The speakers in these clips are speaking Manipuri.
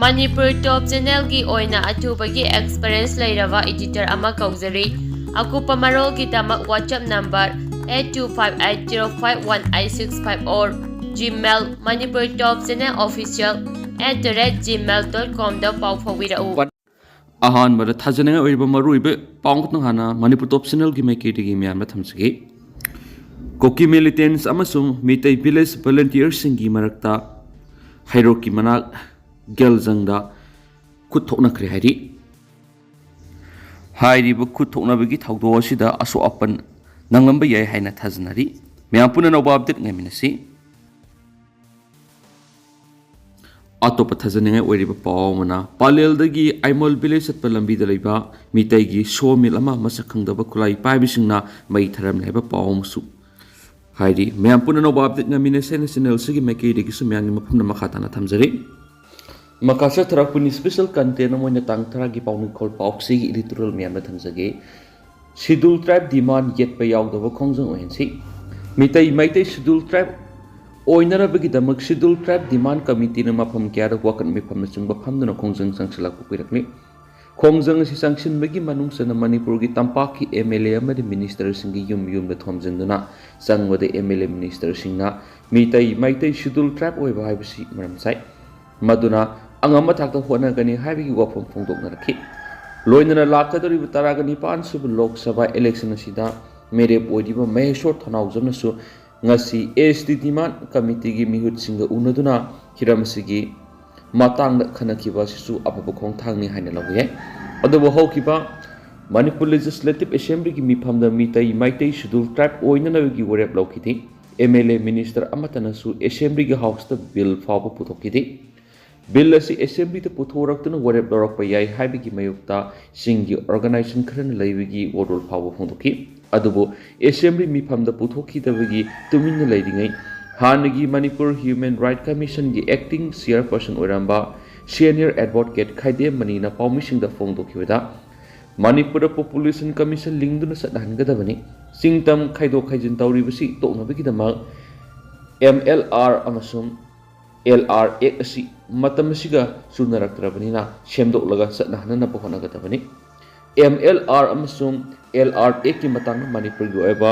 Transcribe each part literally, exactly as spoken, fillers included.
ꯃꯅꯤꯄꯨꯔ ꯇꯣꯞ ꯆꯦꯅꯦꯜꯒꯤ ꯑꯣꯏꯅ ꯑꯊꯨꯕꯒꯤ ꯑꯦꯛꯁꯄꯤꯔꯤꯌꯦꯟꯁ ꯂꯩꯔꯕ ꯏꯗꯤꯇꯔ ꯑꯃ ꯀꯧꯖꯔꯤ꯫ ꯑꯀꯨꯞꯄ ꯃꯔꯣꯜꯒꯤꯗꯃꯛ WhatsApp number eight two five eight zero five one eight six five or Gmail manipur top channel official at the rate gmail dot com ꯗ ꯄꯥꯎ ꯐꯥꯎꯕꯤꯔꯛꯎ꯫ ꯑꯍꯥꯟꯕꯗ ꯊꯥꯖꯅꯤꯡꯉꯥꯏ ꯑꯣꯏꯔꯤꯕ ꯃꯔꯨꯑꯣꯏꯕ ꯄꯥꯎ ꯑꯃꯈꯛꯇꯪ ꯍꯥꯟꯅ ꯃꯅꯤꯄꯨꯔ ꯇꯣꯞ ꯆꯦꯅꯦꯜꯒꯤ ꯃꯥꯏꯀꯩꯗꯒꯤ ꯃꯌꯥꯝꯗ ꯊꯝꯖꯒꯦ꯫ ꯀꯨꯀꯤ ꯃꯤꯂꯤꯇꯦꯟꯁ ꯑꯃꯁꯨꯡ ꯃꯤꯇꯩ ꯚꯤꯂꯦꯖ ꯚꯣꯂꯨꯟꯇꯤꯌꯔꯁꯤꯡꯒꯤ ꯃꯔꯛꯇ ꯍꯩꯔꯣꯛꯀꯤ ꯃꯅꯥꯛ ꯒꯦꯜꯖꯪꯗ ꯈꯨꯠ ꯊꯣꯛꯅꯈ꯭ꯔꯦ ꯍꯥꯏꯔꯤ꯫ ꯍꯥꯏꯔꯤꯕ ꯈꯨꯠ ꯊꯣꯛꯅꯕꯒꯤ ꯊꯧꯗꯣꯛ ꯑꯁꯤꯗ ꯑꯁꯣꯛ ꯑꯄꯟ ꯅꯪꯂꯝꯕ ꯌꯥꯏ ꯍꯥꯏꯅ ꯊꯥꯖꯅꯔꯤ꯫ ꯃꯌꯥꯝ ꯄꯨꯟꯅ ꯑꯅꯧꯕ ꯑꯞꯗꯦꯠ ꯉꯥꯏꯃꯤꯟꯅꯁꯤ꯫ ꯑꯇꯣꯞꯄ ꯊꯥꯖꯅꯤꯡꯉꯥꯏ ꯑꯣꯏꯔꯤꯕ ꯄꯥꯎ ꯑꯃꯅ, ꯄꯥꯂꯦꯜꯗꯒꯤ ꯑꯥꯏꯃꯣꯜ ꯚꯤꯂꯦꯖ ꯆꯠꯄ ꯂꯝꯕꯤꯗ ꯂꯩꯕ ꯃꯤꯇꯩꯒꯤ ꯁꯣ ꯃꯤꯜ ꯑꯃ ꯃꯁꯛ ꯈꯪꯗꯕ ꯈꯨꯠꯂꯥꯏ ꯄꯥꯏꯕꯁꯤꯡꯅ ꯃꯩ ꯊꯥꯔꯝꯂꯦ ꯍꯥꯏꯕ ꯄꯥꯎ ꯑꯃꯁꯨ ꯍꯥꯏꯔꯤ꯫ ꯃꯌꯥꯝ ꯄꯨꯟꯅ ꯑꯅꯧꯕ ꯑꯞꯗꯦꯠ ꯉꯥꯏꯃꯤꯟꯅꯁꯦ ꯍꯥꯏꯅ ꯆꯦꯅꯦꯜꯁꯤꯒꯤ ꯃꯥꯏꯀꯩꯗꯒꯤꯁꯨ ꯃꯌꯥꯝꯒꯤ ꯃꯐꯝꯗ ꯃꯈꯥ ꯇꯥꯅ ꯊꯝꯖꯔꯤ꯫ ꯃꯈꯥ ꯆꯠꯊꯔꯛꯄꯅꯤ ꯁ꯭ꯄꯦꯁꯦꯜ ꯀꯟꯇꯦꯟ ꯑꯃ ꯑꯣꯏꯅ ꯇꯥꯡ ꯇꯔꯥꯒꯤ ꯄꯥꯎꯅꯤꯡꯈꯣꯜ ꯄꯥꯎꯆꯦꯒꯤ ꯏꯗꯤꯇꯣꯔꯤꯌꯦꯜ ꯃꯌꯥꯝꯗ ꯊꯝꯖꯒꯦ꯫ ꯁꯤꯗꯨꯜ ꯇ꯭ꯔꯥꯏꯕ ꯗꯤꯃꯥꯟ ꯌꯦꯠꯄ ꯌꯥꯎꯗꯕ ꯈꯣꯡꯖꯪ ꯑꯣꯏꯍꯟꯁꯤ꯫ ꯃꯤꯇꯩ ꯃꯩꯇꯩ ꯁꯤꯗꯨꯜ ꯇ꯭ꯔꯥꯏꯕ ꯑꯣꯏꯅꯅꯕꯒꯤꯗꯃꯛ ꯁꯤꯗꯨꯜ ꯇ꯭ꯔꯥꯏꯕ ꯗꯤꯃꯥꯟ ꯀꯃꯤꯇꯤꯅ ꯃꯐꯝ ꯀꯌꯥꯗ ꯋꯥꯀꯠ ꯃꯤꯐꯝꯅꯆꯤꯡꯕ ꯐꯝꯗꯨꯅ ꯈꯣꯡꯖꯪ ꯆꯪꯁꯤꯜꯂꯛꯄ ꯀꯨꯏꯔꯛꯂꯤ꯫ ꯈꯣꯡꯖꯪ ꯑꯁꯤ ꯆꯪꯁꯤꯟꯕꯒꯤ ꯃꯅꯨꯡ ꯆꯟꯅ ꯃꯅꯤꯄꯨꯔꯒꯤ ꯇꯝꯄꯥꯛꯀꯤ MLA ꯑꯃꯗꯤ ꯃꯤꯅꯤꯁꯇꯔꯁꯤꯡꯒꯤ ꯌꯨꯝ ꯌꯨꯝꯗ ꯊꯣꯝꯖꯤꯟꯗꯨꯅ ꯆꯪꯕꯗ MLA ꯃꯤꯅꯤꯁꯇꯔꯁꯤꯡꯅ ꯃꯤꯇꯩ ꯃꯩꯇꯩ ꯁꯤꯗꯨꯜ ꯇ꯭ꯔꯥꯏꯕ ꯑꯣꯏꯕ ꯍꯥꯏꯕꯁꯤ ꯃꯔꯝ ꯆꯥꯏ꯫ ꯃꯗꯨꯅ ꯑꯉꯝꯕ ꯊꯥꯛꯇ ꯍꯣꯠꯅꯒꯅꯤ ꯍꯥꯏꯕꯒꯤ ꯋꯥꯐꯝ ꯐꯣꯡꯗꯣꯛꯅꯔꯛꯈꯤ꯫ ꯂꯣꯏꯅꯅ ꯂꯥꯛꯀꯗꯧꯔꯤꯕ ꯇꯔꯥꯒ ꯅꯤꯄꯥꯟ ꯁꯨꯕ ꯂꯣꯛ ꯁꯚꯥ ꯏꯂꯦꯛꯁꯟ ꯑꯁꯤꯗ ꯃꯤꯔꯦꯞ ꯑꯣꯏꯔꯤꯕ ꯃꯍꯦꯁꯣꯔ ꯊꯣꯅꯥꯎꯖꯝꯅꯁꯨ ꯉꯁꯤ ST ꯗꯤꯃꯥꯟ ꯀꯃꯤꯇꯤꯒꯤ ꯃꯤꯍꯨꯠꯁꯤꯡꯒ ꯎꯅꯗꯨꯅ ꯍꯤꯔꯝ ꯑꯁꯤꯒꯤ ꯃꯇꯥꯡꯗ ꯈꯟꯅꯈꯤꯕ ꯑꯁꯤꯁꯨ ꯑꯐꯕ ꯈꯣꯡꯊꯥꯡꯅꯤ ꯍꯥꯏꯅ ꯂꯧꯕ ꯌꯥꯏ꯫ ꯑꯗꯨꯕꯨ ꯍꯧꯈꯤꯕ ꯃꯅꯤꯄꯨꯔ ꯂꯦꯖꯤꯁꯂꯦꯇꯤꯚ ꯑꯦꯁꯦꯝꯕ꯭ꯂꯤꯒꯤ ꯃꯤꯐꯝꯗ ꯃꯤꯇꯩ ꯃꯩꯇꯩ ꯁꯤꯗꯨꯜ ꯇ꯭ꯔꯥꯏꯕ ꯑꯣꯏꯅꯅꯕꯒꯤ ꯋꯥꯔꯦꯞ ꯂꯧꯈꯤꯗꯦ꯫ MLA ꯃꯤꯅꯤꯁꯇꯔ ꯑꯃꯠꯇꯅꯁꯨ ꯑꯦꯁꯦꯝꯕ꯭ꯂꯤꯒꯤ ꯍꯥꯎꯁꯇ ꯕꯤꯜ ꯐꯥꯎꯕ ꯄꯨꯊꯣꯛꯈꯤꯗꯦ꯫ ꯕꯤꯜ ꯑꯁꯤ ꯑꯦꯁꯦꯝꯕ꯭ꯂꯤꯗ ꯄꯨꯊꯣꯔꯛꯇꯨꯅ ꯋꯥꯔꯦꯞ ꯂꯧꯔꯛꯄ ꯌꯥꯏ ꯍꯥꯏꯕꯒꯤ ꯃꯥꯌꯣꯛꯇ ꯆꯤꯡꯒꯤ ꯑꯣꯔꯒꯅꯥꯏꯖꯦꯁꯟ ꯈꯔꯅ ꯂꯩꯕꯒꯤ ꯋꯥꯔꯣꯜ ꯐꯥꯎꯕ ꯐꯣꯡꯗꯣꯛꯈꯤ꯫ ꯑꯗꯨꯕꯨ ꯑꯦꯁꯦꯝꯕ꯭ꯂꯤ ꯃꯤꯐꯝꯗ ꯄꯨꯊꯣꯛꯈꯤꯗꯕꯒꯤ ꯇꯨꯃꯤꯟꯅ ꯂꯩꯔꯤꯉꯩ ꯍꯥꯟꯅꯒꯤ ꯃꯅꯤꯄꯨꯔ ꯍ꯭ꯌꯨꯃꯦꯟ ꯔꯥꯏꯠ ꯀꯃꯤꯁꯟꯒꯤ ꯑꯦꯛꯇꯤꯡ ꯆꯤꯌꯔꯄꯔꯁꯟ ꯑꯣꯏꯔꯝꯕ ꯁꯦꯅꯤꯌꯔ ꯑꯦꯗꯚꯣꯀꯦꯠ ꯈꯥꯏꯗꯦꯝ ꯃꯅꯤꯅ ꯄꯥꯎꯃꯤꯁꯤꯡꯗ ꯐꯣꯡꯗꯣꯛꯈꯤꯕꯗ, ꯃꯅꯤꯄꯨꯔꯗ ꯄꯣꯄꯨꯂꯦꯁꯟ ꯀꯃꯤꯁꯟ ꯂꯤꯡꯗꯨꯅ ꯆꯠꯅꯍꯟꯒꯗꯕꯅꯤ꯫ ꯆꯤꯡꯇꯝ ꯈꯥꯏꯗꯣꯛ ꯈꯥꯏꯖꯤꯟ ꯇꯧꯔꯤꯕꯁꯤ ꯇꯣꯛꯅꯕꯒꯤꯗꯃꯛ MLR ꯑꯃꯁꯨꯡ ꯑꯦꯜ ꯑꯥꯔ ꯑꯦꯛ ꯑꯁꯤ ꯃꯇꯝ ꯑꯁꯤꯒ ꯆꯨꯅꯔꯛꯇ꯭ꯔꯕꯅꯤꯅ ꯁꯦꯝꯗꯣꯛꯂꯒ ꯆꯠꯅꯍꯟꯅꯕ ꯍꯣꯠꯅꯒꯗꯕꯅꯤ꯫ ꯑꯦꯝ ꯑꯦꯜ ꯑꯥꯔ ꯑꯃꯁꯨꯡ ꯑꯦꯜ ꯑꯥꯔ ꯑꯦꯛꯀꯤ ꯃꯇꯥꯡꯗ ꯃꯅꯤꯄꯨꯔꯒꯤ ꯑꯣꯏꯕ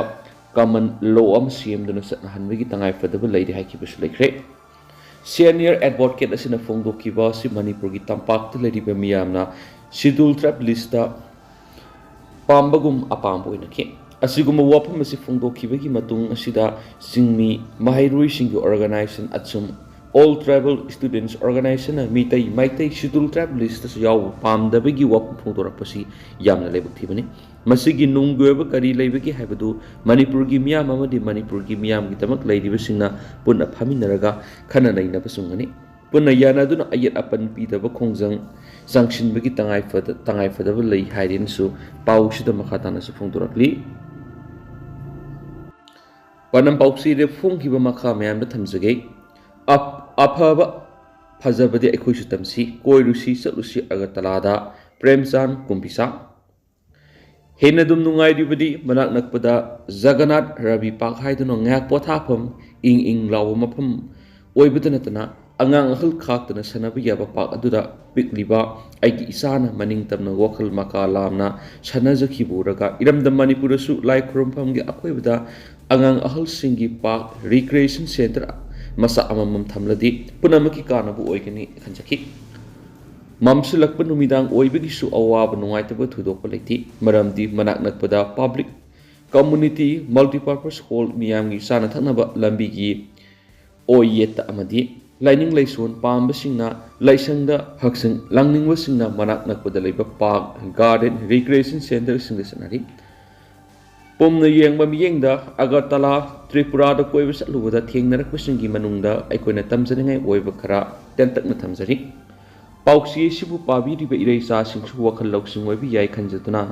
ꯀꯃꯟ ꯂꯣ ꯑꯃ ꯁꯦꯝꯗꯨꯅ ꯆꯠꯅꯍꯟꯕꯒꯤ ꯇꯉꯥꯏꯐꯗꯕ ꯂꯩꯔꯤ ꯍꯥꯏꯈꯤꯕꯁꯨ ꯂꯩꯈ꯭ꯔꯦ꯫ ꯁꯦꯅꯤꯌꯔ ꯑꯦꯗꯚꯣꯀꯦꯠ ꯑꯁꯤꯅ ꯐꯣꯡꯗꯣꯛꯈꯤꯕ ꯑꯁꯤ ꯃꯅꯤꯄꯨꯔꯒꯤ ꯇꯝꯄꯥꯛꯇ ꯂꯩꯔꯤꯕ ꯃꯤꯌꯥꯝꯅ ꯁꯤꯗꯨꯜ ꯇ꯭ꯔꯥꯏꯕ ꯂꯤꯁꯇ ꯄꯥꯝꯕꯒꯨꯝ ꯑꯄꯥꯝꯕ ꯑꯣꯏꯅꯈꯤ꯫ ꯑꯁꯤꯒꯨꯝꯕ ꯋꯥꯐꯝ ꯑꯁꯤ ꯐꯣꯡꯗꯣꯛꯈꯤꯕꯒꯤ ꯃꯇꯨꯡ ꯑꯁꯤꯗ ꯆꯤꯡꯃꯤ ꯃꯍꯩꯔꯣꯏꯁꯤꯡꯒꯤ ꯑꯣꯔꯒꯅꯥꯏꯖꯦꯁꯟ ꯑꯆꯨꯝ All Tribal Students Organizationꯅ ꯃꯤꯇꯩ ꯃꯩꯇꯩ ꯁꯤꯗꯨꯜ ꯇ꯭ꯔꯥꯏꯕ ꯂꯤꯁꯇꯁꯨ ꯌꯥꯎꯕ ꯄꯥꯝꯗꯕꯒꯤ ꯋꯥꯐꯝ ꯐꯣꯡꯗꯣꯔꯛꯄꯁꯤ ꯌꯥꯝꯅ ꯂꯥꯏꯕꯛ ꯊꯤꯕꯅꯤ꯫ ꯃꯁꯤꯒꯤ ꯅꯨꯡꯒꯤ ꯑꯣꯏꯕ ꯀꯔꯤ ꯂꯩꯕꯒꯦ ꯍꯥꯏꯕꯗꯨ ꯃꯅꯤꯄꯨꯔꯒꯤ ꯃꯤꯌꯥꯝ ꯑꯃꯗꯤ ꯃꯅꯤꯄꯨꯔꯒꯤ ꯃꯤꯌꯥꯝꯒꯤꯗꯃꯛ ꯂꯩꯔꯤꯕꯁꯤꯡꯅ ꯄꯨꯟꯅ ꯐꯝꯃꯤꯟꯅꯔꯒ ꯈꯟꯅ ꯅꯩꯅꯕ ꯆꯨꯝꯒꯅꯤ꯫ ꯄꯨꯟꯅ ꯌꯥꯅꯗꯨꯅ ꯑꯌꯦꯠ ꯑꯄꯟ ꯄꯤꯗꯕ ꯈꯣꯡꯖꯪ ꯆꯪꯁꯤꯟꯕꯒꯤ ꯇꯉꯥꯏꯐꯗ-, ꯇꯉꯥꯏꯐꯗꯕ ꯂꯩ ꯍꯥꯏꯔꯦꯅꯁꯨ ꯄꯥꯎꯁꯤꯗ ꯃꯈꯥ ꯇꯥꯅꯁꯨ ꯐꯣꯡꯗꯣꯔꯛꯂꯤ꯫ ꯄꯥꯟꯗꯝ ꯄꯥꯎꯆꯦꯗ ꯐꯣꯡꯈꯤꯕ ꯃꯈꯥ ꯃꯌꯥꯝꯗ ꯊꯝꯖꯒꯦ꯫ ꯑꯞ-, ꯑꯐꯕ ꯐꯖꯕꯗꯤ ꯑꯩꯈꯣꯏꯁꯨ ꯇꯝꯁꯤ, ꯀꯣꯏꯔꯨꯁꯤ ꯆꯠꯂꯨꯁꯤ ꯑꯒꯔꯇꯂꯥꯗ, ꯄ꯭ꯔꯦꯝꯆꯥꯟ ꯀꯨꯝꯕꯤꯁꯥ꯫ ꯍꯦꯟꯅ ꯑꯗꯨꯝ ꯅꯨꯡꯉꯥꯏꯔꯤꯕꯗꯤ ꯃꯅꯥꯛ ꯅꯛꯄꯗ ꯖꯒꯟꯅꯥꯊ ꯔꯕꯤ ꯄꯥꯔꯛ ꯍꯥꯏꯗꯨꯅ ꯉꯥꯏꯍꯥꯛ ꯄꯣꯊꯥꯐꯝ, ꯏꯪ ꯏꯪ ꯂꯥꯎꯕ ꯃꯐꯝ ꯑꯣꯏꯕꯇ ꯅꯠꯇꯅ ꯑꯉꯥꯡ ꯑꯍꯜ ꯈꯥꯛꯇꯅ ꯁꯥꯟꯅꯕ ꯌꯥꯕ ꯄꯥꯔꯛ ꯑꯗꯨꯗ ꯄꯤꯛꯂꯤꯕ ꯑꯩꯒꯤ ꯏꯆꯥꯅ ꯃꯅꯤꯡ ꯇꯝꯅ ꯋꯥꯈꯜ ꯃꯀꯥ ꯂꯥꯝꯅ ꯁꯥꯟꯅꯖꯈꯤꯕ ꯎꯔꯒ ꯏꯔꯝꯗꯝ ꯃꯅꯤꯄꯨꯔꯗꯁꯨ ꯂꯥꯏ ꯈꯨꯔꯨꯝꯐꯝꯒꯤ ꯑꯀꯣꯏꯕꯗ ꯑꯉꯥꯡ ꯑꯍꯜꯁꯤꯡꯒꯤ ꯄꯥꯔꯛ, ꯔꯤꯀ꯭ꯔꯤꯌꯦꯁꯟ ꯁꯦꯟꯇꯔ ꯃꯆꯥ ꯑꯃꯃꯝ ꯊꯝꯂꯗꯤ ꯄꯨꯝꯅꯃꯛꯀꯤ ꯀꯥꯟꯅꯕ ꯑꯣꯏꯒꯅꯤ ꯈꯟꯖꯈꯤ꯫ ꯃꯝꯁꯤꯜꯂꯛꯄ ꯅꯨꯃꯤꯗꯥꯡ ꯑꯣꯏꯕꯒꯤꯁꯨ ꯑꯋꯥꯕ ꯅꯨꯡꯉꯥꯏꯇꯕ ꯊꯣꯏꯗꯣꯛꯄ ꯂꯩꯇꯦ, ꯃꯔꯝꯗꯤ ꯃꯅꯥꯛ ꯅꯛꯄꯗ ꯄꯕ꯭ꯂꯤꯛ ꯀꯝꯃꯨꯅꯤꯇꯤ ꯃꯜꯇꯤꯄꯔꯄꯁ ꯍꯣꯜ, ꯃꯤꯌꯥꯝꯒꯤ ꯆꯥꯅ ꯊꯛꯅꯕ, ꯂꯝꯕꯤꯒꯤ ꯑꯣꯏ ꯌꯦꯠꯇ ꯑꯃꯗꯤ ꯂꯥꯏꯅꯤꯡ ꯂꯥꯏꯁꯣꯟ ꯄꯥꯝꯕꯁꯤꯡꯅ ꯂꯥꯏꯁꯪꯗ ꯍꯛꯆꯤꯡ ꯂꯥꯡꯅꯤꯡꯕꯁꯤꯡꯅ ꯃꯅꯥꯛ ꯅꯛꯄꯗ ꯂꯩꯕ ꯄꯥꯔꯛ, ꯒꯥꯔꯗꯦꯟ, ꯔꯤꯀ꯭ꯔꯤꯌꯦꯁꯟ ꯁꯦꯟꯇꯔꯁꯤꯡꯗ ꯆꯠꯅꯔꯤ꯫ ꯄꯨꯝꯅ ꯌꯦꯡꯕ ꯃꯤꯠꯌꯦꯡꯗ ꯑꯒꯔꯇꯂꯥ, ꯇ꯭ꯔꯤꯄꯨꯔꯥꯗ ꯀꯣꯏꯕ ꯆꯠꯂꯨꯕꯗ ꯊꯦꯡꯅꯔꯛꯄꯁꯤꯡꯒꯤ ꯃꯅꯨꯡꯗ ꯑꯩꯈꯣꯏꯅ ꯇꯝꯖꯅꯤꯡꯉꯥꯏ ꯑꯣꯏꯕ ꯈꯔ ꯇꯦꯟꯇꯛꯅ ꯊꯝꯖꯔꯤ꯫ ꯄꯥꯎꯆꯦ ꯑꯁꯤꯕꯨ ꯄꯥꯕꯤꯔꯤꯕ ꯏꯔꯩꯆꯥꯁꯤꯡꯁꯨ ꯋꯥꯈꯜ ꯂꯧꯁꯤꯡ ꯑꯣꯏꯕ ꯌꯥꯏ ꯈꯟꯖꯗꯨꯅ,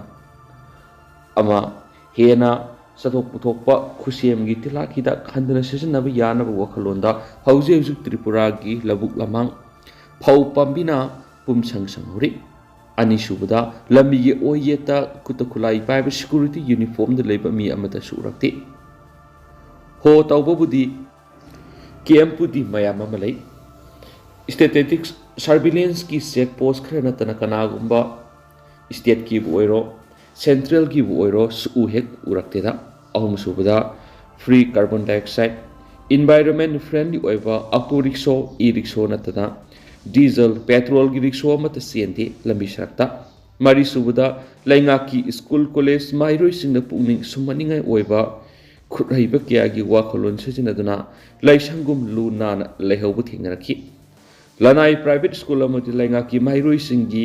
ꯑꯃ, ꯍꯦꯟꯅ ꯆꯠꯊꯣꯛ ꯄꯨꯊꯣꯛꯄ ꯈꯨꯠꯁꯦꯝꯒꯤ ꯇꯤꯜꯍꯥꯠ ꯍꯤꯗꯥꯛ ꯍꯟꯊꯅ ꯁꯤꯖꯤꯟꯅꯕ ꯌꯥꯅꯕ ꯋꯥꯈꯜꯂꯣꯟꯗ ꯍꯧꯖꯤꯛ ꯍꯧꯖꯤꯛ ꯇ꯭ꯔꯤꯄꯨꯔꯥꯒꯤ ꯂꯧꯕꯨꯛ ꯂꯝꯍꯥꯡ ꯐꯧ ꯄꯥꯝꯕꯤꯅ ꯄꯨꯝꯁꯪ ꯁꯪꯍꯧꯔꯤ꯫ ꯑꯅꯤꯁꯨꯕꯗ, ꯂꯝꯕꯤꯒꯤ ꯑꯣꯏ ꯌꯦꯠꯇ ꯈꯨꯠꯇ ꯈꯨꯠꯂꯥꯏ ꯄꯥꯏꯕ ꯁꯦꯀ꯭ꯌꯨꯔꯤꯇꯤ ꯌꯨꯅꯤꯐꯣꯔꯝꯗ ꯂꯩꯕ ꯃꯤ ꯑꯃꯠꯇꯁꯨ ꯎꯔꯛꯇꯦ꯫ ꯍꯣ ꯇꯧꯕꯕꯨꯗꯤ ꯀꯦꯝꯄꯨꯗꯤ ꯃꯌꯥꯝ ꯑꯃ ꯂꯩ꯫ Statistics surveillance ꯀꯤ check post ꯈꯔ ꯅꯠꯇꯅ ꯀꯅꯥꯒꯨꯝꯕ state ꯀꯤꯕꯨ ꯑꯣꯏꯔꯣ, central ꯒꯤꯕꯨ ꯑꯣꯏꯔꯣ, ꯁꯨꯛꯎ ꯍꯦꯛ ꯎꯔꯛꯇꯦꯗ꯫ ꯑꯍꯨꯝꯁꯨꯕꯗ, free carbon dioxide, environment friendly ꯑꯣꯏꯕ auto rickshaw, e rickshaw ꯅꯠꯇꯅ diesel, petrol ꯒꯤ rickshaw ꯑꯃꯠꯇ ꯆꯦꯟꯗꯦ ꯂꯝꯕꯤ ꯁꯔꯛꯇ꯫ ꯃꯔꯤꯁꯨꯕꯗ, ꯂꯩꯉꯥꯛꯀꯤ school, college, ꯃꯍꯩꯔꯣꯏꯁꯤꯡꯗ ꯄꯨꯛꯅꯤꯡ ꯁꯨꯝꯍꯠꯅꯤꯡꯉꯥꯏ ꯑꯣꯏꯕ ꯈꯨꯠꯍꯩꯕ ꯀꯌꯥꯒꯤ ꯋꯥꯈꯜꯂꯣꯟ ꯁꯤꯖꯤꯟꯅꯗꯨꯅ ꯂꯥꯏꯁꯪꯒꯨꯝ ꯂꯨ ꯅꯥꯟꯅ ꯂꯩꯍꯧꯕ ꯊꯦꯡꯅꯔꯛꯈꯤ꯫ ꯂꯅꯥꯏ private school ꯑꯃꯗꯤ ꯂꯩꯉꯥꯛꯀꯤ ꯃꯍꯩꯔꯣꯏꯁꯤꯡꯒꯤ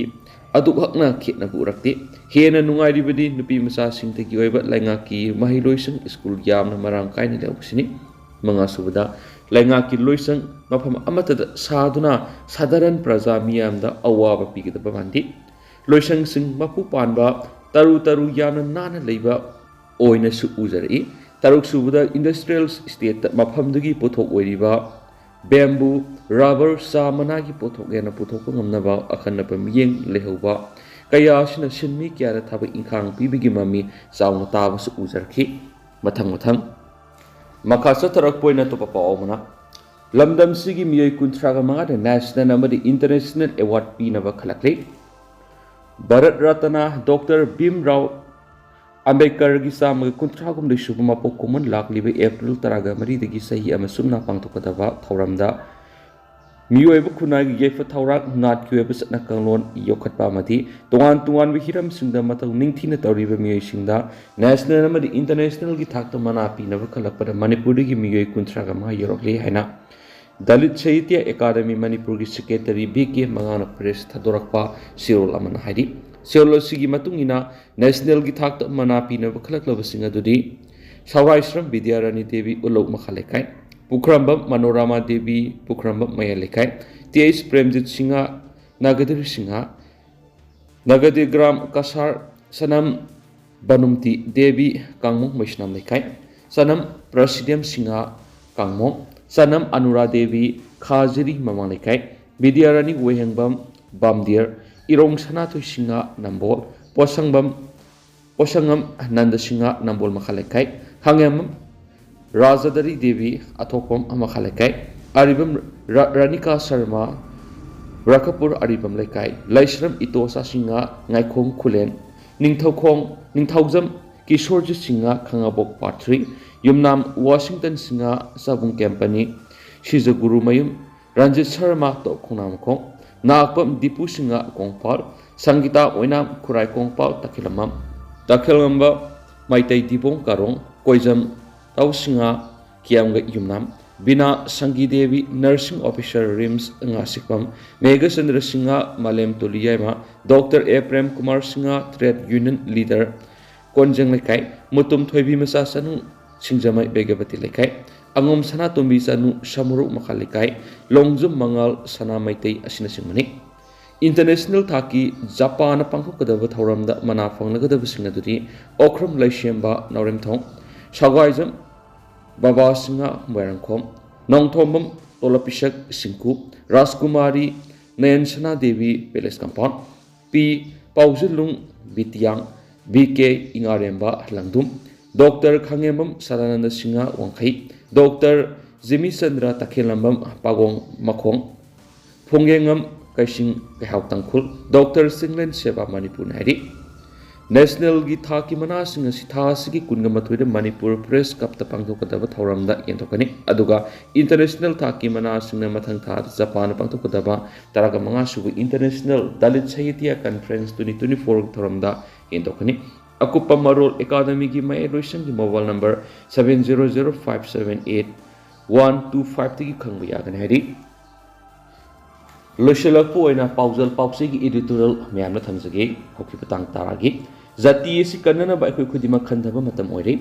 ꯑꯗꯨꯛ ꯍꯛꯅ ꯈꯦꯠꯅꯕ ꯎꯔꯛꯇꯦ꯫ ꯍꯦꯟꯅ ꯅꯨꯡꯉꯥꯏꯔꯤꯕꯗꯤ ꯅꯨꯄꯤ ꯃꯆꯥꯁꯤꯡꯗꯒꯤ ꯑꯣꯏꯕ ꯂꯩꯉꯥꯛꯀꯤ ꯃꯍꯩꯔꯣꯏꯁꯤꯡ school ꯌꯥꯝꯅ ꯃꯔꯥꯡ ꯀꯥꯏꯅ ꯂꯩꯍꯧꯕꯁꯤꯅꯤ꯫ ꯃꯉꯥꯁꯨꯕꯗ, ꯂꯩꯉꯥꯛꯀꯤ ꯂꯣꯏꯁꯪ ꯃꯐꯝ ꯑꯃꯠꯇꯗ ꯁꯥꯗꯨꯅ ꯁꯥꯙꯥꯔꯟ ꯄ꯭ꯔꯖꯥ ꯃꯤꯌꯥꯝꯗ ꯑꯋꯥꯕ ꯄꯤꯒꯗꯕ ꯃꯥꯟꯗꯦ꯫ ꯂꯣꯏꯁꯪꯁꯤꯡ ꯃꯄꯨ ꯄꯥꯟꯕ, ꯇꯔꯨ ꯇꯔꯨ ꯌꯥꯝꯅ ꯅꯥꯟꯅ ꯂꯩꯕ ꯑꯣꯏꯅꯁꯨ ꯎꯖꯔꯛꯏ꯫ ꯇꯔꯨꯛꯁꯨꯕꯗ, industrial state ꯃꯐꯝꯗꯨꯒꯤ ꯄꯣꯠꯊꯣꯛ ꯑꯣꯏꯔꯤꯕ bamboo, rubber, ꯆꯥ ꯃꯅꯥꯒꯤ ꯄꯣꯠꯊꯣꯛ ꯍꯦꯟꯅ ꯄꯨꯊꯣꯛꯄ ꯉꯝꯅꯕ ꯑꯈꯟꯅꯕ ꯃꯤꯠꯌꯦꯡ ꯂꯩꯍꯧꯕ ꯀꯌꯥ ꯑꯁꯤꯅ ꯁꯤꯟꯃꯤ ꯀꯌꯥꯗ ꯊꯕꯛ ꯏꯪꯈꯥꯡ ꯄꯤꯕꯒꯤ ꯃꯃꯤ ꯆꯥꯎꯅ ꯇꯥꯕꯁꯨ ꯎꯖꯔꯛꯈꯤ꯫ ꯃꯊꯪ ꯃꯊꯪ꯫ ꯃꯈꯥ ꯆꯠꯊꯔꯛꯄ ꯑꯣꯏꯅ ꯑꯇꯣꯞꯄ ꯄꯥꯎ ꯑꯃꯅ, ꯂꯝꯗꯝꯁꯤꯒꯤ ꯃꯤꯑꯣꯏ ꯀꯨꯟꯊ꯭ꯔꯥꯒ ꯃꯉꯥꯗ national ꯑꯃꯗꯤ international award ꯄꯤꯅꯕ ꯈꯜꯂꯛꯂꯤ꯫ ꯚꯥꯔꯠ ꯔꯠꯅ ꯗꯣꯛꯇꯔ ꯚꯤꯝ ꯔꯥꯎ ꯑꯝꯕꯦꯗꯀꯔꯒꯤ ꯆꯥꯝꯃꯒ ꯀꯨꯟꯊ꯭ꯔꯥ ꯍꯨꯝꯗꯣꯏ ꯁꯨꯕ ꯃꯄꯣꯛ ꯀꯨꯝꯑꯣꯟ ꯂꯥꯛꯂꯤꯕ ꯑꯦꯄ꯭ꯔꯤꯜ ꯇꯔꯥꯒ ꯃꯔꯤꯗꯒꯤ ꯆꯍꯤ ꯑꯃ ꯆꯨꯞꯅ ꯄꯥꯡꯊꯣꯛꯀꯗꯕ ꯊꯧꯔꯝꯗ ꯃꯤꯑꯣꯏꯕ ꯈꯨꯟꯅꯥꯏꯒꯤ ꯌꯥꯏꯐ ꯊꯧꯔꯥꯡ, ꯅꯥꯠꯀꯤ ꯑꯣꯏꯕ ꯆꯠꯅ ꯀꯥꯡꯂꯣꯟ ꯌꯣꯛꯈꯠꯄ ꯑꯃꯗꯤ ꯇꯣꯉꯥꯟ ꯇꯣꯉꯥꯟꯕ ꯍꯤꯔꯝꯁꯤꯡꯗ ꯃꯇꯧ ꯅꯤꯡꯊꯤꯅ ꯇꯧꯔꯤꯕ ꯃꯤꯑꯣꯏꯁꯤꯡꯗ national ꯑꯃꯗꯤ internationalꯒꯤ ꯊꯥꯛꯇ ꯃꯅꯥ ꯄꯤꯅꯕ ꯈꯜꯂꯛꯄꯗ ꯃꯅꯤꯄꯨꯔꯗꯒꯤ ꯃꯤꯑꯣꯏ ꯀꯨꯟꯊ꯭ꯔꯥꯒ ꯃꯉꯥ ꯌꯧꯔꯛꯂꯦ ꯍꯥꯏꯅ ꯗꯂꯤꯠ ꯁꯥꯍꯤꯇ꯭ꯌ ꯑꯦꯀꯥꯗꯃꯤ ꯃꯅꯤꯄꯨꯔꯒꯤ secretary ꯚꯤ ꯀꯦ ꯃꯉꯥꯡꯅ press ꯊꯥꯗꯣꯔꯛꯄ ꯆꯦꯔꯣꯜ ꯑꯃꯅ ꯍꯥꯏꯔꯤ꯫ ꯆꯦꯔꯣꯜ ꯑꯁꯤꯒꯤ ꯃꯇꯨꯡ ꯏꯟꯅ nationalꯒꯤ ꯊꯥꯛꯇ ꯃꯅꯥ ꯄꯤꯅꯕ ꯈꯜꯂꯛꯂꯕꯁꯤꯡ ꯑꯗꯨꯗꯤ ꯁꯧꯔꯥꯏꯁ꯭ꯔꯝ ꯕꯤꯗ꯭ꯌꯥꯔꯥꯅꯤ ꯗꯦꯕꯤ, ꯎꯂꯧ ꯃꯈꯥ ꯂꯩꯀꯥꯏ, ꯄꯨꯈ꯭ꯔꯝꯕꯝ ꯃꯅꯣꯔꯥꯃꯥ ꯗꯦꯕꯤ, ꯄꯨꯈ꯭ꯔꯝꯕꯝ ꯃꯌꯥꯏ ꯂꯩꯀꯥꯏ, ꯇꯤ ꯑꯩꯆ ꯄ꯭ꯔꯦꯝꯖꯤꯠ ꯁꯤꯡꯍ, ꯅꯥꯒꯗꯤꯔ ꯁꯤꯡꯍ, ꯅꯥꯒꯗꯤꯔ ꯒ꯭ꯔꯥꯝ ꯀꯁꯥꯔ, ꯁꯅꯝ ꯕꯅꯨꯝꯇꯤ ꯗꯦꯕꯤ, ꯀꯥꯡꯃꯣꯡ ꯃꯩꯁꯅꯥꯝ ꯂꯩꯀꯥꯏ, ꯁꯅꯝ ꯄ꯭ꯔꯁꯤꯗꯦꯝ ꯁꯤꯡꯍ, ꯀꯥꯡꯃꯣꯡ, ꯁꯅꯝ ꯑꯅꯨꯔꯥ ꯗꯦꯕꯤ, ꯈꯥꯖꯤꯔꯤ ꯃꯃꯥꯡ ꯂꯩꯀꯥꯏ, ꯕꯤꯗ꯭ꯌꯥꯔꯥꯅꯤ ꯋꯥꯍꯦꯡꯕꯝ, ꯕꯥꯝꯗꯤꯌꯔ, ꯏꯔꯣꯡ ꯁꯅꯥꯊꯣꯏ ꯁꯤꯡꯍ, ꯅꯝꯕꯣꯜ, ꯄꯣꯁꯪꯕꯝ, ꯄꯣꯁꯪꯉꯝ ꯅꯟꯗ ꯁꯤꯡꯍ, ꯅꯝꯕꯣꯜ ꯃꯈꯥ ꯂꯩꯀꯥꯏ, ꯈꯥꯉꯦꯝꯕꯝ ꯔꯥꯖꯗꯔꯤ ꯗꯦꯕꯤ, ꯑꯊꯣꯛꯄꯝ ꯃꯈꯥ ꯂꯩꯀꯥꯏ, ꯑꯔꯤꯕꯝ ꯔ-, ꯔꯥꯅꯤꯀꯥ ꯁꯔꯃ, ꯔꯥꯈꯄꯨꯔ ꯑꯔꯤꯕꯝ ꯂꯩꯀꯥꯏ, ꯂꯩꯁ꯭ꯔꯝ ꯏꯇꯣꯁꯥ ꯁꯤꯡꯍ, ꯉꯥꯏꯈꯣꯡ ꯈꯨꯂꯦꯟ, ꯅꯤꯡꯊꯧꯈꯣꯡ, ꯅꯤꯡꯊꯧꯖꯝ ꯀꯤꯁꯣꯔꯖꯤꯠ ꯁꯤꯡꯍ, ꯈꯥꯉꯕꯣꯛ ꯄꯥꯔꯠ ꯊ꯭ꯔꯤ, ꯌꯨꯝꯅꯥꯝ ꯋꯥꯁꯤꯡꯇꯟ ꯁꯤꯡꯍ, ꯆꯥꯕꯨꯡ ꯀꯦꯝꯄꯅꯤ, ꯁꯤꯖꯒꯨꯔꯨꯃꯌꯨꯝ ꯔꯟꯖꯤꯠ ꯁꯔꯃ, ꯇꯣꯞ ꯈꯣꯡꯅꯥꯡꯃꯈꯣꯡ, ꯅꯥꯛꯄꯝ ꯗꯤꯄꯨ ꯁꯤꯡꯍ, ꯀꯣꯡꯄꯥꯜ, ꯁꯪꯒꯤꯇꯥ ꯑꯣꯏꯅꯥꯝ, ꯈꯨꯔꯥꯏ ꯀꯣꯡꯄꯥꯜ, ꯇꯈꯦꯂꯝꯕꯝ, ꯇꯈꯦꯂꯝꯕ ꯃꯩꯇꯩ ꯗꯤꯕꯣꯡ ꯀꯥꯔꯣꯡ, ꯀꯣꯏꯖꯝ ꯇꯥꯎ ꯁꯤꯡꯍ, ꯀꯤꯌꯥꯝꯒ ꯌꯨꯝꯅꯥꯝ, ꯕꯤꯅꯥ ꯁꯪꯒꯤ Devi, nursing officer, RIMS ꯉꯥꯁꯤꯛꯄꯝ, Meghachandra Singh, Malem Toli Yaima, doctor A Prem Kumar Singh, trade union leader, Konjeng Leikai, Mutum ꯊꯣꯏꯕꯤ ꯃꯆꯥ ꯆꯅꯨ, ꯁꯤꯡꯖꯃꯩ ꯕꯦꯒꯕꯇꯤ ꯂꯩꯀꯥꯏ, ꯑꯉꯣꯝ ꯁꯅꯥꯇꯣꯝꯕꯤ ꯆꯅꯨ, ꯁꯃꯨꯔꯣꯛ ꯃꯈꯥ ꯂꯩꯀꯥꯏ, ꯂꯣꯡꯖꯨꯝ ꯃꯉꯥꯜ, ꯁꯅꯥ ꯃꯩꯇꯩ ꯑꯁꯤꯅꯆꯤꯡꯕꯅꯤ꯫ International ꯊꯥꯛꯀꯤ ꯖꯄꯥꯟꯅ ꯄꯥꯡꯊꯣꯛꯀꯗꯕ ꯊꯧꯔꯝꯗ ꯃꯅꯥ ꯐꯪꯂꯒꯗꯕꯁꯤꯡ ꯑꯗꯨꯗꯤ ꯑꯣꯀ꯭ꯔꯝ ꯂꯩꯁꯦꯝꯕ ꯅꯥꯎꯔꯦꯝꯊꯣꯡ, ꯁꯒ꯭ꯋꯥꯏꯖꯝ ꯕꯕꯥ ꯁꯤꯡꯍ ꯃꯣꯏꯔꯥꯡꯈꯣꯝ, ꯅꯣꯡꯊꯣꯝꯕꯝ ꯇꯣꯂꯞꯄꯤꯁꯛ ꯁꯤꯡꯀꯨ, ꯔꯥꯖꯀꯨꯃꯥꯔꯤ ꯅꯌꯟ ꯁꯅꯥ ꯗꯦꯕꯤ ꯄꯦꯂꯦꯁ ꯀꯝꯄꯥꯎꯟ, ꯄꯤ ꯄꯥꯎꯖꯤꯜꯂꯨꯡ ꯕꯤꯇꯤꯌꯥꯡ, ꯕꯤ ꯀꯦ ꯏꯉꯥꯔꯦꯝꯕ ꯂꯪꯗꯨꯝ, ꯗꯣꯛꯇꯔ ꯈꯥꯉꯦꯝꯕꯝ ꯁꯗꯥꯅꯟꯗ ꯁꯤꯡꯍ ꯋꯥꯡꯈꯩ, ꯗꯣꯛꯇꯔ ꯖꯤꯃꯤꯆꯟꯗ꯭ꯔ ꯇꯈꯦꯜꯂꯝꯕꯝ ꯄꯥꯒꯣꯡ ꯃꯈꯣꯡ, ꯐꯣꯡꯒꯦꯡꯉꯝ ꯀꯩꯁꯤꯡ ꯀꯩꯍꯥꯎ ꯇꯥꯡꯈꯨꯜ, ꯗꯣꯛꯇꯔ ꯆꯤꯡꯂꯦꯟ ꯁꯦꯕꯥ ꯃꯅꯤꯄꯨꯔꯅ ꯍꯥꯏꯔꯤ꯫ National ꯒꯤ ꯊꯥꯛꯀꯤ ꯃꯅꯥꯁꯤꯡ ꯑꯁꯤ ꯊꯥ ꯑꯁꯤꯒꯤ ꯀꯨꯟꯒ ꯃꯥꯊꯣꯏꯗ ꯃꯅꯤꯄꯨꯔ Press Club ꯇ ꯄꯥꯡꯊꯣꯛꯀꯗꯕ ꯊꯧꯔꯝꯗ ꯌꯦꯟꯊꯣꯛꯀꯅꯤ꯫ ꯑꯗꯨꯒ International ꯊꯥꯛꯀꯤ ꯃꯅꯥꯁꯤꯡꯅ ꯃꯊꯪ ꯊꯥꯗ ꯖꯄꯥꯟꯗ ꯄꯥꯡꯊꯣꯛꯀꯗꯕ ꯇꯔꯥꯒ ꯃꯉꯥ ꯁꯨꯕ International Dalit Sahitya Conference twenty twenty-four ꯊꯧꯔꯝꯗ ꯌꯦꯟꯊꯣꯛꯀꯅꯤ꯫ ꯑꯀꯨꯞꯄ ꯃꯔꯣꯜ ꯑꯦꯀꯥꯗꯃꯤꯒꯤ ꯃꯌꯥꯏꯂꯣꯏꯁꯪꯒꯤ mobile number seven zero zero five seven eight one two five ꯇꯒꯤ ꯈꯪꯕ ꯌꯥꯒꯅꯤ ꯍꯥꯏꯔꯤ꯫ ꯂꯣꯏꯁꯤꯜꯂꯛꯄ ꯑꯣꯏꯅ ꯄꯥꯎꯖꯦꯜ ꯄꯥꯎꯆꯦꯒꯤ editorial ꯃꯌꯥꯝꯅ ꯊꯝꯖꯒꯦ꯫ ꯍꯧꯈꯤꯕ ꯇꯥꯡ ꯇꯔꯥꯒꯤ ꯖꯥꯇꯤ ꯑꯁꯤ ꯀꯟꯅꯅꯕ ꯑꯩꯈꯣꯏ ꯈꯨꯗꯤꯡꯃꯛ ꯈꯟꯊꯕ ꯃꯇꯝ ꯑꯣꯏꯔꯦ꯫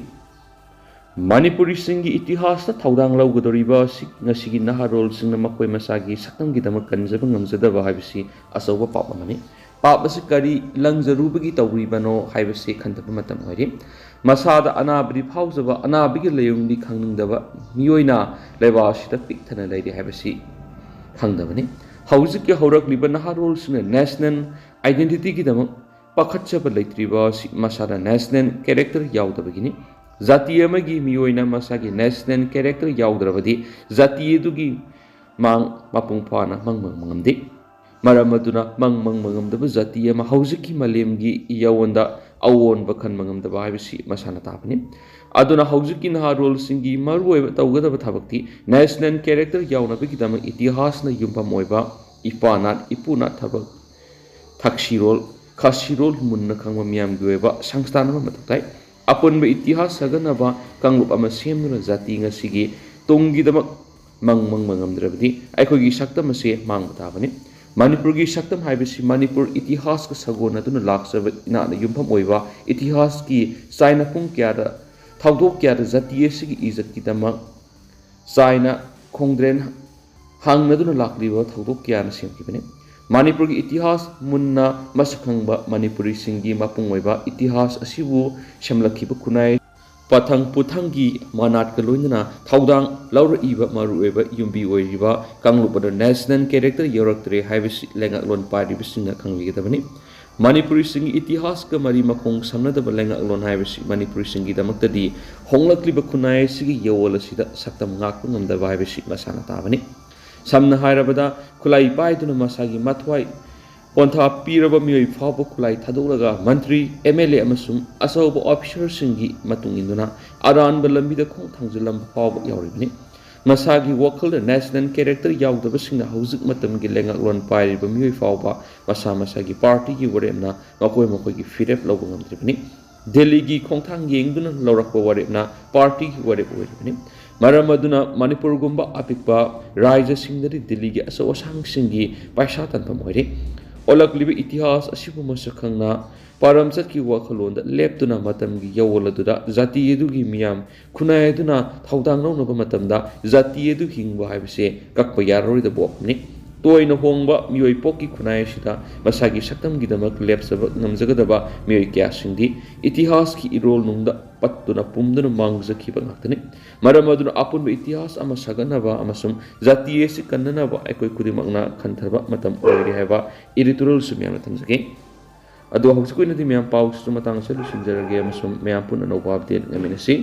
ꯃꯅꯤꯄꯨꯔꯤꯁꯤꯡꯒꯤ ꯏꯇꯤꯍꯥꯁꯇ ꯊꯧꯗꯥꯡ ꯂꯧꯒꯗꯧꯔꯤꯕ ꯑꯁꯤ ꯉꯁꯤꯒꯤ ꯅꯍꯥꯔꯣꯜꯁꯤꯡꯅ ꯃꯈꯣꯏ ꯃꯁꯥꯒꯤ ꯁꯛꯇꯝꯒꯤꯗꯃꯛ ꯀꯟꯖꯕ ꯉꯝꯖꯗꯕ ꯍꯥꯏꯕꯁꯤ ꯑꯆꯧꯕ ꯄꯥꯞ ꯑꯃꯅꯤ꯫ ꯄꯥꯞ ꯑꯁꯤ ꯀꯔꯤ ꯂꯪꯖꯔꯨꯕꯒꯤ ꯇꯧꯔꯤꯕꯅꯣ ꯍꯥꯏꯕꯁꯤ ꯈꯟꯊꯕ ꯃꯇꯝ ꯑꯣꯏꯔꯦ꯫ ꯃꯁꯥꯗ ꯑꯅꯥꯕꯗꯤ ꯐꯥꯎꯖꯕ, ꯑꯅꯥꯕꯒꯤ ꯂꯥꯏꯑꯣꯡꯗꯤ ꯈꯪꯅꯤꯡꯗꯕ ꯃꯤꯑꯣꯏꯅ ꯂꯩꯕꯥꯛ ꯑꯁꯤꯗ ꯄꯤꯛ ꯊꯟꯅ ꯂꯩꯔꯤ ꯍꯥꯏꯕꯁꯤ ꯈꯪꯗꯕꯅꯤ꯫ ꯍꯧꯖꯤꯛꯀꯤ ꯍꯧꯔꯛꯂꯤꯕ ꯅꯍꯥꯔꯣꯜꯁꯤꯡꯅ national identity ꯒꯤꯗꯃꯛ ꯄꯥꯈꯠꯆꯕ ꯂꯩꯇ꯭ꯔꯤꯕ ꯑꯁꯤ ꯃꯁꯥꯗ national character ꯌꯥꯎꯗꯕꯒꯤꯅꯤ꯫ ꯖꯥꯇꯤ ꯑꯃꯒꯤ ꯃꯤꯑꯣꯏꯅ ꯃꯁꯥꯒꯤ national character ꯌꯥꯎꯗ꯭ꯔꯕꯗꯤ ꯖꯥꯇꯤ ꯑꯗꯨꯒꯤ ꯃꯥꯡ ꯃꯄꯨꯡ ꯐꯥꯅ ꯃꯪꯕ ꯉꯝꯗꯦ꯫ ꯃꯔꯝ ꯑꯗꯨꯅ ꯃꯪ ꯃꯪꯕ ꯉꯝꯗꯕ ꯖꯥꯇꯤ ꯑꯃ ꯍꯧꯖꯤꯛꯀꯤ ꯃꯥꯂꯦꯝꯒꯤ ꯌꯥꯑꯣꯟꯗ ꯑꯑꯣꯟꯕ ꯈꯟꯕ ꯉꯝꯗꯕ ꯍꯥꯏꯕꯁꯤ ꯃꯁꯥꯅ ꯇꯥꯕꯅꯤ꯫ ꯑꯗꯨꯅ ꯍꯧꯖꯤꯛꯀꯤ ꯅꯍꯥꯔꯣꯜꯁꯤꯡꯒꯤ ꯃꯔꯨꯑꯣꯏꯕ ꯇꯧꯒꯗꯕ ꯊꯕꯛꯇꯤ national character ꯌꯥꯎꯅꯕꯒꯤꯗꯃꯛ ꯏꯇꯤꯍꯥꯁꯅ ꯌꯨꯝꯐꯝ ꯑꯣꯏꯕ ꯏꯄꯥ ꯅꯥꯠ ꯏꯄꯨ ꯅꯥꯠ ꯊꯕꯛ ꯊꯛꯁꯤꯔꯣꯜ ꯈꯥꯁꯤꯔꯣꯜ ꯃꯨꯟꯅ ꯈꯪꯕ ꯃꯤꯌꯥꯝꯒꯤ ꯑꯣꯏꯕ ꯁꯪꯁꯊꯥꯟ ꯑꯃ ꯃꯊꯧ ꯇꯥꯏ꯫ ꯑꯄꯨꯟꯕ ꯏꯇꯤꯍꯥꯁ ꯁꯥꯒꯠꯅꯕ ꯀꯥꯡꯂꯨꯞ ꯑꯃ ꯁꯦꯝꯗꯨꯅ ꯖꯥꯇꯤ ꯉꯁꯤꯒꯤ ꯇꯨꯡꯒꯤꯗꯃꯛ ꯃꯪ ꯃꯪꯕ ꯉꯝꯗ꯭ꯔꯕꯗꯤ ꯑꯩꯈꯣꯏꯒꯤ ꯁꯛꯇꯝ ꯑꯁꯦ ꯃꯥꯡꯕ ꯇꯥꯕꯅꯤ꯫ ꯃꯅꯤꯄꯨꯔꯒꯤ ꯁꯛꯇꯝ ꯍꯥꯏꯕꯁꯤ ꯃꯅꯤꯄꯨꯔ ꯏꯇꯤꯍꯥꯁꯀ ꯁꯥꯒꯣꯟꯅꯗꯨꯅ ꯂꯥꯛꯆꯕ ꯏꯅꯥꯠꯅ ꯌꯨꯝꯐꯝ ꯑꯣꯏꯕ ꯏꯇꯤꯍꯥꯁꯀꯤ ꯆꯥꯏꯅ ꯄꯨꯡ ꯀꯌꯥꯗ ꯊꯧꯗꯣꯛ ꯀꯌꯥꯗ ꯖꯥꯇꯤ ꯑꯁꯤꯒꯤ ꯏꯖꯠꯀꯤꯗꯃꯛ ꯆꯥꯏꯅ ꯈꯣꯡꯗ꯭ꯔꯦꯟ ꯍꯥꯡꯅꯗꯨꯅ ꯂꯥꯛꯂꯤꯕ ꯊꯧꯗꯣꯛ ꯀꯌꯥꯅ ꯁꯦꯝꯈꯤꯕꯅꯤ꯫ ꯃꯅꯤꯄꯨꯔꯒꯤ ꯏꯇꯤꯍꯥꯁ ꯃꯨꯟꯅ ꯃꯁꯛ ꯈꯪꯕ ꯃꯅꯤꯄꯨꯔꯤꯁꯤꯡꯒꯤ ꯃꯄꯨꯡ ꯑꯣꯏꯕ ꯏꯇꯤꯍꯥꯁ ꯑꯁꯤꯕꯨ ꯁꯦꯝꯂꯛꯈꯤꯕ ꯈꯨꯟꯅꯥꯏ ꯄꯊꯪ ꯄꯨꯊꯪꯒꯤ ꯃꯅꯥꯠꯀ ꯂꯣꯏꯅꯅ ꯊꯧꯗꯥꯡ ꯂꯧꯔꯛꯏꯕ ꯃꯔꯨꯑꯣꯏꯕ ꯌꯨꯝꯕꯤ ꯑꯣꯏꯔꯤꯕ ꯀꯥꯡꯂꯨꯞ ꯑꯗꯨ national character ꯌꯧꯔꯛꯇ꯭ꯔꯦ ꯍꯥꯏꯕꯁꯤ ꯂꯩꯉꯥꯛꯂꯣꯟ ꯄꯥꯏꯔꯤꯕꯁꯤꯡꯅ ꯈꯪꯕꯤꯒꯗꯕꯅꯤ꯫ ꯃꯅꯤꯄꯨꯔꯤꯁꯤꯡꯒꯤ ꯏꯇꯤꯍꯥꯁꯀ ꯃꯔꯤ ꯃꯈꯣꯡ ꯁꯝꯅꯗꯕ ꯂꯩꯉꯥꯛꯂꯣꯟ ꯍꯥꯏꯕꯁꯤ ꯃꯅꯤꯄꯨꯔꯤꯁꯤꯡꯒꯤꯗꯃꯛꯇꯗꯤ ꯍꯣꯡꯂꯛꯂꯤꯕ ꯈꯨꯟꯅꯥꯏ ꯑꯁꯤꯒꯤ ꯌꯋꯣꯜ ꯑꯁꯤꯗ ꯁꯛꯇꯝ ꯉꯥꯛꯄ ꯉꯝꯗꯕ ꯍꯥꯏꯕꯁꯤ ꯃꯁꯥꯅ ꯇꯥꯕꯅꯤ꯫ ꯁꯝꯅ ꯍꯥꯏꯔꯕꯗ, ꯈꯨꯠꯂꯥꯏ ꯄꯥꯏꯗꯨꯅ ꯃꯁꯥꯒꯤ ꯃꯊ꯭ꯋꯥꯏ ꯄꯣꯟꯊꯥ ꯄꯤꯔꯕ ꯃꯤꯑꯣꯏ ꯐꯥꯎꯕ ꯈꯨꯠꯂꯥꯏ ꯊꯥꯗꯣꯛꯂꯒ ꯃꯟꯇ꯭ꯔꯤ, ꯑꯦꯝ ꯑꯦꯜ ꯑꯦ ꯑꯃꯁꯨꯡ ꯑꯆꯧꯕ ꯑꯣꯐꯤꯁꯔꯁꯤꯡꯒꯤ ꯃꯇꯨꯡ ꯏꯟꯗꯨꯅ ꯑꯔꯥꯟꯕ ꯂꯝꯕꯤꯗ ꯈꯣꯡ ꯊꯥꯡꯖꯤꯜꯂꯝꯕ ꯐꯥꯎꯕ ꯌꯥꯎꯔꯤꯕꯅꯤ꯫ ꯃꯁꯥꯒꯤ ꯋꯥꯈꯜꯗ national character ꯌꯥꯎꯗꯕꯁꯤꯡꯅ ꯍꯧꯖꯤꯛ ꯃꯇꯝꯒꯤ ꯂꯩꯉꯥꯛꯂꯣꯟ ꯄꯥꯏꯔꯤꯕ ꯃꯤꯑꯣꯏ ꯐꯥꯎꯕ ꯃꯁꯥ ꯃꯁꯥꯒꯤ ꯄꯥꯔꯇꯤꯒꯤ ꯋꯥꯔꯦꯞꯅ ꯃꯈꯣꯏ ꯃꯈꯣꯏꯒꯤ ꯐꯤꯔꯦꯞ ꯂꯧꯕ ꯉꯝꯗ꯭ꯔꯤꯕꯅꯤ꯫ ꯗꯦꯜꯂꯤꯒꯤ ꯈꯣꯡꯊꯥꯡ ꯌꯦꯡꯗꯨꯅ ꯂꯧꯔꯛꯄ ꯋꯥꯔꯦꯞꯅ ꯄꯥꯔꯇꯤꯒꯤ ꯋꯥꯔꯦꯞ ꯑꯣꯏꯔꯤꯕꯅꯤ꯫ ꯃꯔꯝ ꯑꯗꯨꯅ ꯃꯅꯤꯄꯨꯔꯒꯨꯝꯕ ꯑꯄꯤꯛꯄ ꯔꯥꯖ꯭ꯌꯁꯤꯡꯗꯗꯤ ꯗꯦꯜꯂꯤꯒꯤ ꯑꯆꯧ ꯑꯁꯥꯡꯁꯤꯡꯒꯤ ꯄꯩꯁꯥ ꯇꯥꯟꯐꯝ ꯑꯣꯏꯔꯤ꯫ ꯑꯣꯜꯂꯛꯂꯤꯕ ꯏꯇꯤꯍꯥꯁ ꯑꯁꯤꯕꯨ ꯃꯁꯛ ꯈꯪꯅ ꯄꯥꯔꯝꯆꯠꯀꯤ ꯋꯥꯈꯜꯂꯣꯟꯗ ꯂꯦꯞꯇꯨꯅ ꯃꯇꯝꯒꯤ ꯌꯋꯣꯜ ꯑꯗꯨꯗ ꯖꯥꯇꯤ ꯑꯗꯨꯒꯤ ꯃꯤꯌꯥꯝ ꯈꯨꯟꯅꯥꯏ ꯑꯗꯨꯅ ꯊꯧꯗꯥꯡ ꯂꯧꯅꯕ ꯃꯇꯝꯗ ꯖꯥꯇꯤ ꯑꯗꯨ ꯍꯤꯡꯕ ꯍꯥꯏꯕꯁꯦ ꯀꯛꯄ ꯌꯥꯔꯔꯣꯏꯗꯕ ꯋꯥꯐꯝꯅꯤ꯫ ꯇꯣꯏꯅ ꯍꯣꯡꯕ ꯃꯤꯑꯣꯏ ꯄꯣꯛꯀꯤ ꯈꯨꯟꯅꯥꯏ ꯑꯁꯤꯗ ꯃꯁꯥꯒꯤ ꯁꯛꯇꯝꯒꯤꯗꯃꯛ ꯂꯦꯞꯆꯕ ꯉꯝꯖꯒꯗꯕ ꯃꯤꯑꯣꯏ ꯀꯌꯥꯁꯤꯡꯗꯤ ꯏꯇꯤꯍꯥꯁꯀꯤ ꯏꯔꯣꯜ ꯅꯨꯡꯗ ꯄꯠꯇꯨꯅ ꯄꯨꯝꯗꯨꯅ ꯃꯥꯡꯖꯈꯤꯕ ꯉꯥꯛꯇꯅꯤ꯫ ꯃꯔꯝ ꯑꯗꯨꯅ ꯑꯄꯨꯟꯕ ꯏꯇꯤꯍꯥꯁ ꯑꯃ ꯁꯥꯒꯠꯅꯕ ꯑꯃꯁꯨꯡ ꯖꯥꯇꯤ ꯑꯁꯤ ꯀꯟꯅꯅꯕ ꯑꯩꯈꯣꯏ ꯈꯨꯗꯤꯡꯃꯛꯅ ꯈꯟꯊꯕ ꯃꯇꯝ ꯑꯣꯏꯔꯦ ꯍꯥꯏꯕ editorialꯁꯨ ꯃꯌꯥꯝꯅ ꯊꯝꯖꯒꯦ꯫ ꯑꯗꯣ ꯍꯧꯖꯤꯛꯀꯤ ꯑꯣꯏꯅꯗꯤ ꯃꯌꯥꯝ ꯄꯥꯎꯁꯤꯁꯨ ꯃꯇꯥꯡ ꯑꯁꯤꯗ ꯂꯣꯏꯁꯤꯟꯖꯔꯒꯦ ꯑꯃꯁꯨꯡ ꯃꯌꯥꯝ ꯄꯨꯟꯅ ꯑꯅꯧꯕ update ꯉꯥꯏꯃꯤꯟꯅꯁꯤ꯫